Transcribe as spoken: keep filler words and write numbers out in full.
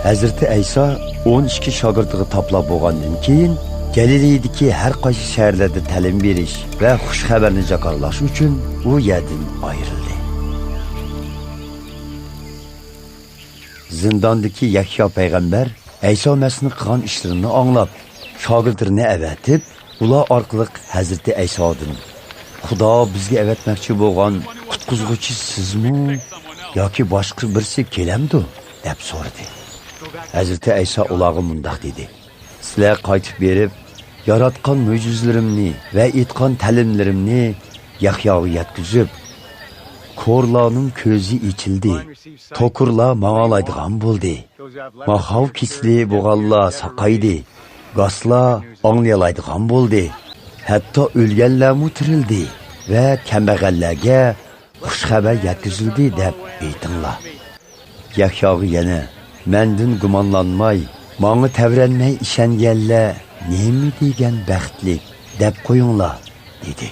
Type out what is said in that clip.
ھەزرىتى ئەيسا ئون ئىككى شاگىرتىغا تاپىلاپ بولغاندىن كېيىن، گەلىلىيىدىكى ھەر قايسى شەھەرلەردە تەلىم بېرىش ۋە خۇش خەۋەرنى جاكارلاش ئۈچۈن ئۇ يەردىن ئايرىلدى. زىنداندىكى يەھيا پەيغەمبەر ئەيسا مەسىھنىڭ قىلغان ئىشلىرىنى ئاڭلاپ، شاگىرتلىرىنى ئەۋەتىپ، ئۇلار ئارقىلىق ھەزرىتى ئەيسادىن، «خۇدا بىزگە ئەۋەتمەكچى بولغان قۇتقۇزغۇچى سىزمۇ ياكى باشقا بىرسى كېلەمدۇ؟» دەپ سورىدى. ھەزرىتى ئەيسا ئۇلارغا مۇنداق دېدى: «سىلەر قايتىپ بېرىپ، ياراتقان مۆجىزىلىرىمنى ۋە ئېيتقان تەلىملىرىمنى يەھياغا يەتكۈزۈپ، كورلارنىڭ كۆزى ئېچىلدى، توكۇرلار ماڭالايدىغان بولدى، ماخاۋ كېسىلى بولغانلار ساقايدى، گاسلار ئاڭلىيالايدىغان بولدى، ھەتتا ئۆلگەنلەرمۇ تىرىلدى ۋە كەمبەغەللەرگە خۇش خەۋەر يەتكۈزۈلدى» دەپ ئېيتىڭلار. يەھياغا يەنە، «مەندىن گۇمانلانماي، ماڭا تەۋرەنمەي ئىشەنگەنلەر نېمە دېگەن بەختلىك، دەپ قويۇڭلار» دېدى.